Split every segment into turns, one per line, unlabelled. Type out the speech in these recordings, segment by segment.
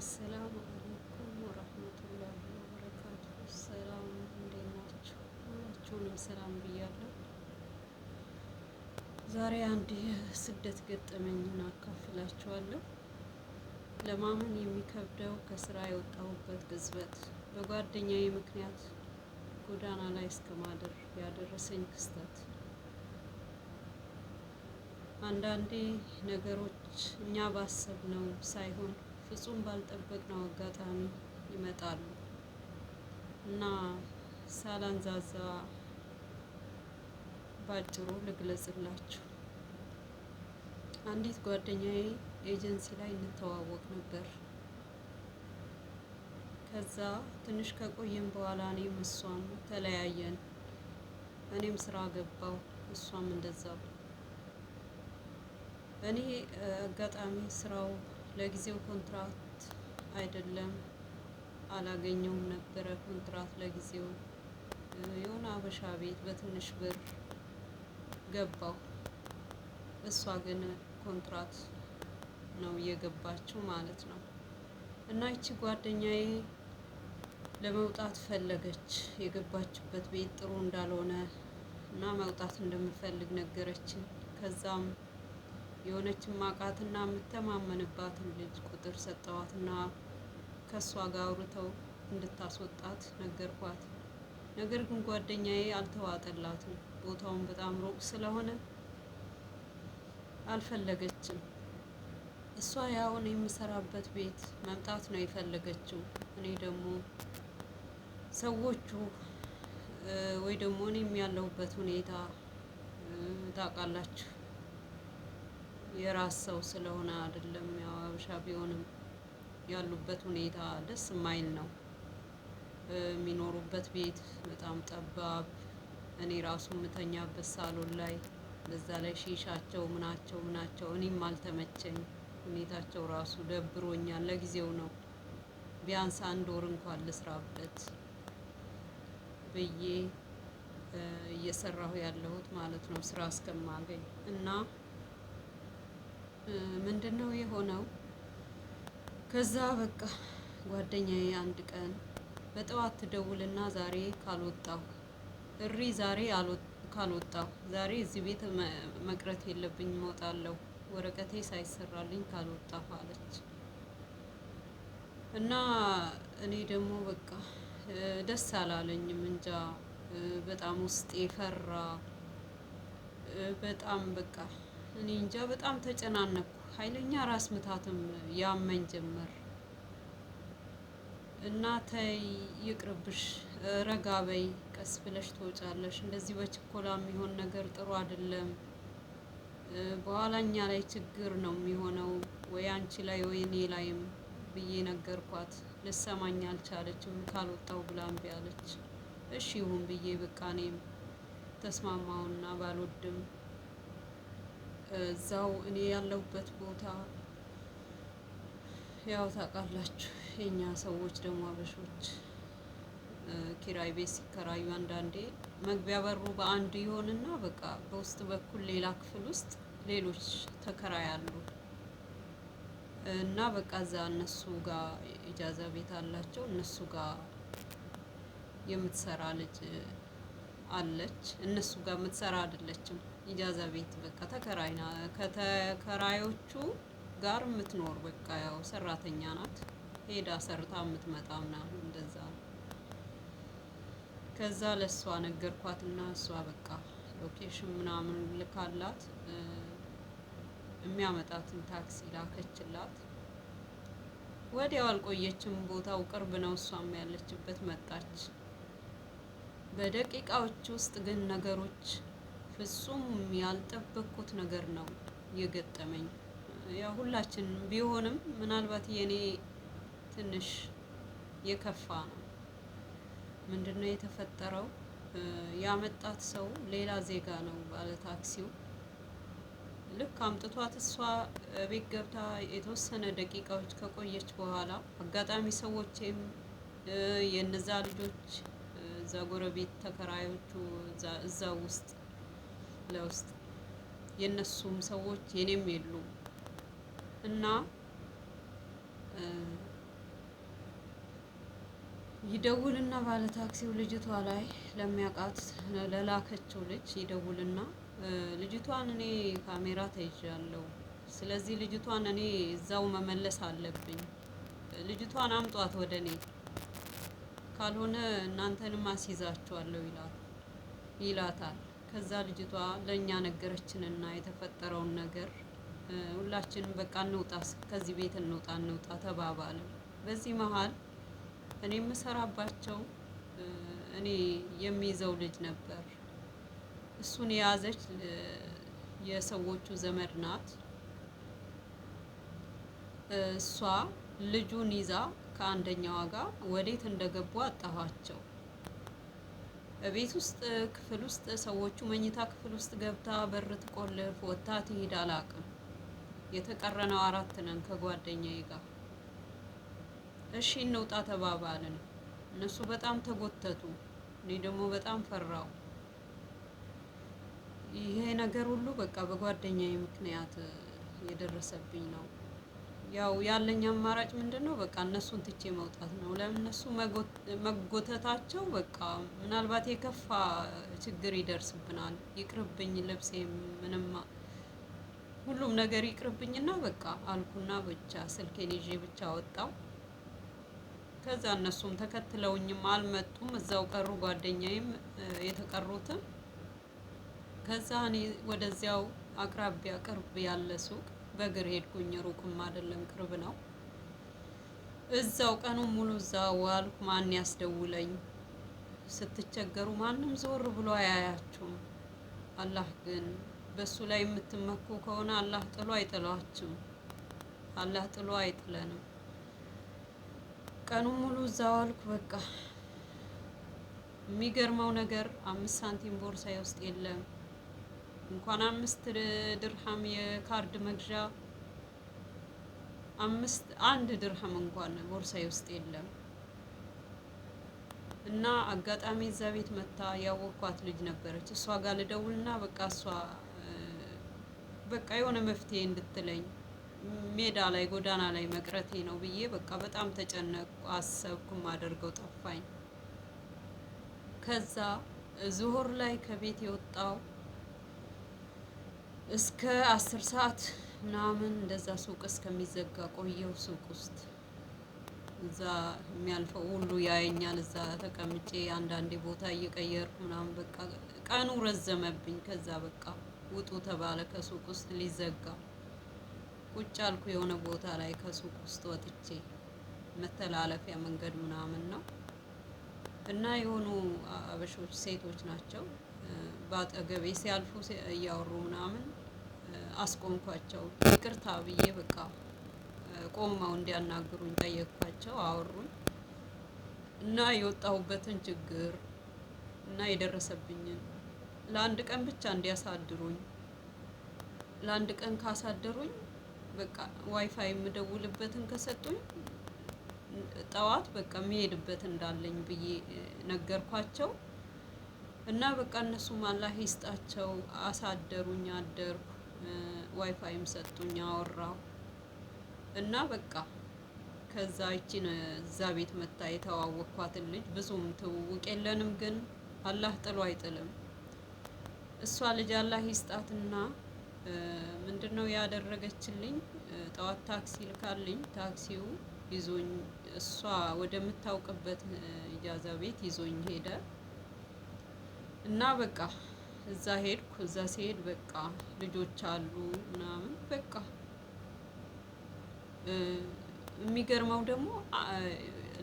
አሰላሙ አለይኩም ወረህመቱላሂ ወበረካቱ። ሰላም እንዴት ናችሁ? ሁላችሁንም ሰላም ብያለሁ። ዛሬ አንድ የስደት ገጠመኝን አካፍላችኋለሁ። ለማመን የሚከብደው ከስራ የወጣሁበት ቅጽበት በጓደኛዬ ምክንያት ጎዳና ላይ እስከ ማደር ያደረሰኝ ክስተት። አንዳንዴ ነገሮች እኛ ባሰብነው ሳይሆን ፍጹም ባልጠበቅነው አጋጣሚ ይመጣሉ እና ሳላንዛዛ ባጭሩ ልግለጽላችሁ። አንዲት ጓደኛዬ ኤጀንሲ ላይ እንተዋወቅ ነበር። ከዛ ትንሽ ከቆየን በኋላ እኔም እሷም ተለያየን። እኔም ስራ ገባሁ፣ እሷም እንደዛው። እኔ አጋጣሚ ስራው ለጊዜው ኮንትራት አይደለም አላገኘውም ነበረ። ኮንትራት ለጊዜው የሆነ አበሻ ቤት በትንሽ ብር ገባሁ። እሷ ግን ኮንትራት ነው እየገባችው ማለት ነው። እና ይቺ ጓደኛዬ ለመውጣት ፈለገች። የገባችበት ቤት ጥሩ እንዳልሆነ እና መውጣት እንደምፈልግ ነገረችን። ከዛም የሆነች ማቃትና የምተማመንባትን ልጅ ቁጥር ሰጠዋትና ከእሷ ጋር አውርተው እንድታስወጣት ነገርኳት። ነገር ግን ጓደኛዬ አልተዋጠላትም። ቦታውን በጣም ሩቅ ስለሆነ አልፈለገችም። እሷ ያው እኔ የምሰራበት ቤት መምጣት ነው የፈለገችው። እኔ ደግሞ ሰዎቹ ወይ ደግሞ እኔም ያለሁበት ሁኔታ ታውቃላችሁ፣ የራስ ሰው ስለሆነ አይደለም፣ ያው ሀበሻ ቢሆንም ያሉበት ሁኔታ ደስ የማይል ነው። የሚኖሩበት ቤት በጣም ጠባብ፣ እኔ ራሱ የምተኛበት ሳሎን ላይ፣ በዛ ላይ ሺሻቸው ምናቸው ምናቸው፣ እኔም አልተመቸኝ። ሁኔታቸው ራሱ ደብሮኛል። ለጊዜው ነው፣ ቢያንስ አንድ ወር እንኳን ልስራበት ብዬ እየሰራሁ ያለሁት ማለት ነው፣ ስራ እስከማገኝ። እና ምንድን ነው የሆነው? ከዛ በቃ ጓደኛዬ አንድ ቀን በጠዋት ትደውልና ዛሬ ካልወጣሁ እሪ፣ ዛሬ ካልወጣሁ፣ ዛሬ እዚህ ቤት መቅረት የለብኝም፣ እወጣለሁ፣ ወረቀቴ ሳይሰራልኝ ካልወጣሁ አለች። እና እኔ ደግሞ በቃ ደስ አላለኝም፣ እንጃ በጣም ውስጤ ፈራ። በጣም በቃ እኔ እንጃ በጣም ተጨናነኩ። ኃይለኛ ራስ ምታትም ያመኝ ጀመር። እና ተይ ይቅርብሽ፣ ረጋ በይ፣ ቀስ ብለሽ ትወጫለሽ። እንደዚህ በችኮላ የሚሆን ነገር ጥሩ አይደለም። በኋላ እኛ ላይ ችግር ነው የሚሆነው፣ ወይ አንቺ ላይ ወይ እኔ ላይም ብዬ ነገርኳት። ልሰማኝ አልቻለችም። ካልወጣው ብላ እምቢ አለች። እሺ ይሁን ብዬ በቃ እኔም ተስማማውና ባልወድም እዛው እኔ ያለሁበት ቦታ፣ ያው ታውቃላችሁ የኛ ሰዎች ደግሞ አበሾች ኪራይ ቤት ሲከራዩ አንዳንዴ መግቢያ በሩ በአንድ ይሆንና በቃ በውስጥ በኩል ሌላ ክፍል ውስጥ ሌሎች ተከራይ አሉ። እና በቃ እዛ እነሱ ጋር ኢጃዛ ቤት አላቸው። እነሱ ጋር የምትሰራ ልጅ አለች። እነሱ ጋር የምትሰራ አይደለችም። ኢጃዛ ቤት በቃ ተከራይና ከተከራዮቹ ጋር የምትኖር በቃ ያው ሰራተኛ ናት። ሄዳ ሰርታ የምትመጣ ምናምን እንደዛ ነው። ከዛ ለእሷ ነገርኳትና እሷ በቃ location ምናምን ልካላት የሚያመጣትን ታክሲ ላከችላት። ወዲያው አልቆየችም። ቦታው ቅርብ ነው፣ እሷም ያለችበት መጣች። በደቂቃዎች ውስጥ ግን ነገሮች ፍጹም ያልጠበቅኩት ነገር ነው የገጠመኝ። ያው ሁላችንም ቢሆንም ምናልባት የኔ ትንሽ የከፋ ነው። ምንድነው የተፈጠረው? ያመጣት ሰው ሌላ ዜጋ ነው፣ ባለ ታክሲው። ልክ አምጥቷት እሷ ቤት ገብታ የተወሰነ ደቂቃዎች ከቆየች በኋላ አጋጣሚ ሰዎቼም የነዛ ልጆች እዛ ጎረቤት ተከራዮቹ እዛ ውስጥ ለውስጥ የነሱም ሰዎች የኔም የሉም። እና ይደውልና ባለ ታክሲው ልጅቷ ላይ ለሚያውቃት ለላከችው ልጅ ይደውልና ልጅቷን እኔ ካሜራ ተይዣለሁ፣ ስለዚህ ልጅቷን እኔ እዛው መመለስ አለብኝ፣ ልጅቷን አምጧት ወደ እኔ፣ ካልሆነ እናንተንም አስይዛችኋለሁ ይላታል። ከዛ ልጅቷ ለእኛ ነገረችንና የተፈጠረውን ነገር ሁላችንም በቃ እንውጣ፣ ከዚህ ቤት እንውጣ እንውጣ ተባባልን። በዚህ መሀል እኔ የምሰራባቸው እኔ የሚይዘው ልጅ ነበር። እሱን የያዘች የሰዎቹ ዘመድ ናት። እሷ ልጁን ይዛ ከአንደኛዋ ጋር ወዴት እንደገቡ አጣኋቸው። ቤት ውስጥ ክፍል ውስጥ ሰዎቹ መኝታ ክፍል ውስጥ ገብታ በር ትቆልፍ ወጥታ ትሄድ አላውቅም። የተቀረነው 4 ነን ከጓደኛዬ ጋር። እሺ እንውጣ ተባባልን። እነሱ በጣም ተጎተቱ፣ እኔ ደግሞ በጣም ፈራው። ይሄ ነገር ሁሉ በቃ በጓደኛዬ ምክንያት የደረሰብኝ ነው። ያው ያለኝ አማራጭ ምንድነው? በቃ እነሱን ትቼ መውጣት ነው። ለምን እነሱ መጎተታቸው በቃ ምናልባት የከፋ ችግር ይደርስብናል። ይቅርብኝ፣ ልብሴ ምንም ሁሉም ነገር ይቅርብኝና በቃ አልኩና ብቻ ስልኬን ይዤ ብቻ ወጣው። ከዛ እነሱም ተከትለውኝም አልመጡም፣ እዛው ቀሩ። ጓደኛዬም የተቀሩትም። ከዛ እኔ ወደዚያው አቅራቢያ ቅርብ ያለ ሱቅ በእግር ሄድኩኝ። ሩቅም አይደለም ቅርብ ነው። እዛው ቀኑን ሙሉ እዛው ዋልኩ። ማን ያስደውለኝ? ስትቸገሩ ማንም ዞር ብሎ አያያችሁም። አላህ ግን በሱ ላይ የምትመኩ ከሆነ አላህ ጥሎ አይጥሏችሁም። አላህ ጥሎ አይጥለንም። ቀኑን ሙሉ እዛው ዋልኩ። በቃ የሚገርመው ነገር 5 ሳንቲም ቦርሳዬ ውስጥ የለም። እንኳን 5 ድርሃም የካርድ መግዣ 1 ድርሃም እንኳን ቦርሳዬ ውስጥ የለም። እና አጋጣሚ እዛ ቤት መታ ያወኳት ልጅ ነበረች። እሷ ጋር ልደውልና በቃ እሷ በቃ የሆነ መፍትሄ እንድትለኝ ሜዳ ላይ ጎዳና ላይ መቅረቴ ነው ብዬ በቃ በጣም ተጨነቅኩ፣ አሰብኩ፣ ማደርገው ጠፋኝ። ከዛ ዙሁር ላይ ከቤት የወጣው እስከ 10 ሰዓት ምናምን እንደዛ ሱቅ እስከሚዘጋ ቆየው። ሱቅ ውስጥ እዛ የሚያልፈው ሁሉ ያየኛል። እዛ ተቀምጬ አንዳንዴ ቦታ እየቀየርኩ ምናምን በቃ ቀኑ ረዘመብኝ። ከዛ በቃ ውጡ ተባለ ከሱቅ ውስጥ ሊዘጋ። ቁጭ አልኩ የሆነ ቦታ ላይ ከሱቅ ውስጥ ወጥቼ መተላለፊያ መንገድ ምናምን ነው። እና የሆኑ አበሾች ሴቶች ናቸው በአጠገቤ ሲያልፉ እያወሩ ምናምን አስቆምኳቸው። ይቅርታ ብዬ በቃ ቆመው እንዲያናግሩኝ ጠየቅኳቸው። አወሩኝ እና የወጣሁበትን ችግር እና የደረሰብኝን ለአንድ ቀን ብቻ እንዲያሳድሩኝ፣ ለአንድ ቀን ካሳደሩኝ በቃ ዋይፋይ የምደውልበትን ከሰጡኝ ጠዋት በቃ የሚሄድበት እንዳለኝ ብዬ ነገርኳቸው። እና በቃ እነሱም አላህ ይስጣቸው አሳደሩኝ፣ አደርኩ። ዋይፋይም ሰጡኝ፣ አወራሁ። እና በቃ ከዛ ይቺን እዛ ቤት መታ የተዋወቅኳትን ልጅ ብዙም ትውውቅ የለንም፣ ግን አላህ ጥሎ አይጥልም። እሷ ልጅ አላህ ይስጣትና ምንድነው ያደረገችልኝ? ጠዋት ታክሲ ልካልኝ፣ ታክሲው ይዞኝ እሷ ወደምታውቅበት ኢጃዛ ቤት ይዞኝ ሄደ። እና በቃ እዛ ሄድኩ። እዛ ሲሄድ በቃ ልጆች አሉ ምናምን በቃ የሚገርመው ደግሞ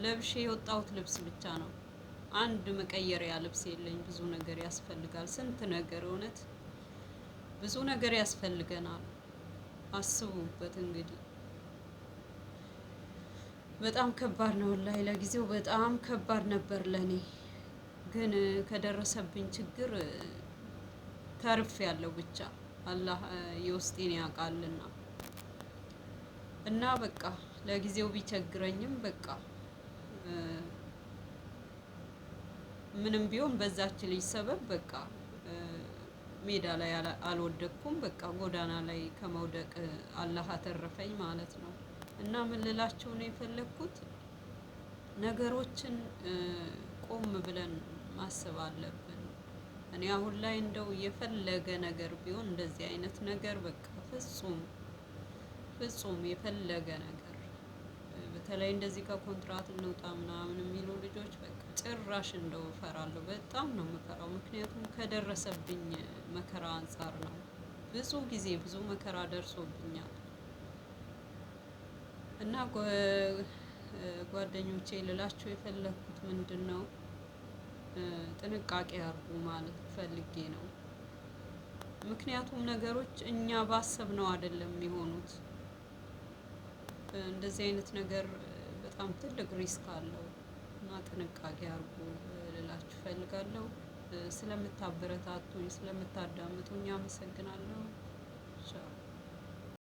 ለብሼ የወጣሁት ልብስ ብቻ ነው። አንድ መቀየሪያ ልብስ የለኝ። ብዙ ነገር ያስፈልጋል። ስንት ነገር እውነት ብዙ ነገር ያስፈልገናል። አስቡበት እንግዲህ በጣም ከባድ ነው። ወላሂ ለጊዜው በጣም ከባድ ነበር ለኔ። ግን ከደረሰብኝ ችግር ተርፍ ያለው ብቻ አላህ የውስጤን ያውቃልና። እና በቃ ለጊዜው ቢቸግረኝም በቃ ምንም ቢሆን በዛች ልጅ ሰበብ በቃ ሜዳ ላይ አልወደቅኩም። በቃ ጎዳና ላይ ከመውደቅ አላህ አተረፈኝ ማለት ነው። እና ምን ልላችሁ ነው የፈለኩት፣ ነገሮችን ቆም ብለን ማሰብ አለብን። እኔ አሁን ላይ እንደው የፈለገ ነገር ቢሆን እንደዚህ አይነት ነገር በቃ ፍጹም ፍጹም የፈለገ ነገር፣ በተለይ እንደዚህ ከኮንትራት እንውጣ ምናምን የሚሉ ልጆች በቃ ጭራሽ እንደው እፈራለሁ። በጣም ነው የምፈራው። ምክንያቱም ከደረሰብኝ መከራ አንፃር ነው። ብዙ ጊዜ ብዙ መከራ ደርሶብኛል። እና ጓደኞቼ ልላችሁ የፈለኩት ምንድነው? ጥንቃቄ አድርጉ ማለት ፈልጌ ነው። ምክንያቱም ነገሮች እኛ ባሰብነው አይደለም የሚሆኑት። እንደዚህ አይነት ነገር በጣም ትልቅ risk አለው። እና ጥንቃቄ አድርጉ ልላችሁ እፈልጋለሁ። ስለምታበረታቱኝ፣ ስለምታዳምጡኝ አመሰግናለሁ።